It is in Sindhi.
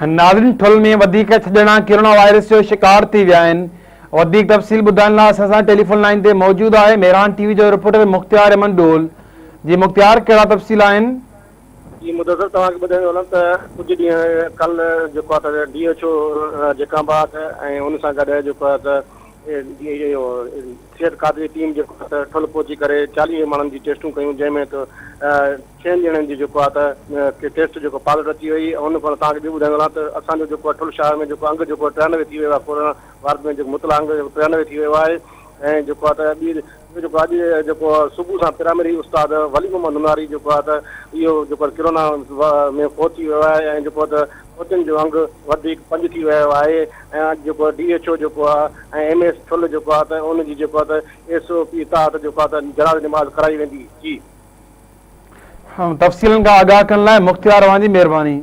ناظرين ٺل ۾ وڌيڪ ڇهه ڄڻا ڪرونا وائرس جو شڪار ٿي ويا آهن وڌيڪ تفصيل ٻڌائڻ لاء اسان سان ٽيليفون لائين تي موجود آهي مهراڻ ٽي وي جو رپورٽر مختيار احمد ڊول جي مختيار ڪهڙا تفصيل آهن. جي مدثر توهان کي ٻڌائيندو هلان ته ڪجهه ڏينهن ڪل جيڪو آهي ته D H O Jacobabad ۽ ان سان گڏ جيڪو آهي ته اهو صحت کاتي جي ٽيم جيڪو آهي ته ٺل پهچي ڪري 40 ماڻهن جي ٽيسٽون ڪيون جنهن ۾ ته ڇهن ڄڻن جي جيڪو آهي ته ٽيسٽ جيڪو پازيٽو اچي وئي ۽ ان کان توهان کي ٻيو ٻڌائيندو هلان ته اسان جو جيڪو آهي ٺل شهر ۾ جيڪو انگ جيڪو آهي 93 ٿي ويو آهي ڪورونا وائرس ۾ جيڪو مبتلا انگ 93 ٿي ويو آهي ۽ جيڪو آهي ته ٻي ٻيو جيڪو اڄ جيڪو صبح سان پرائمري استاد ولي محمد نوناري جيڪو آهي ته اهو جيڪو آهي ڪرونا ۾ فوت ٿي ويو آهي ۽ جيڪو آهي ته فوتين جو انگ وڌيڪ پنج ٿي ويو آهي ۽ اڄ جيڪو ڊي ايڇ او جيڪو آهي ۽ ايم ايس ٺل جيڪو آهي ته ان جي جيڪو آهي ته ايس او پي تحت جيڪو آهي ته جنازي نماز ڪرائي ويندي جي. تفصيلن کان آگاهه ڪرڻ لاء مختيار اوهان جي مهرباني.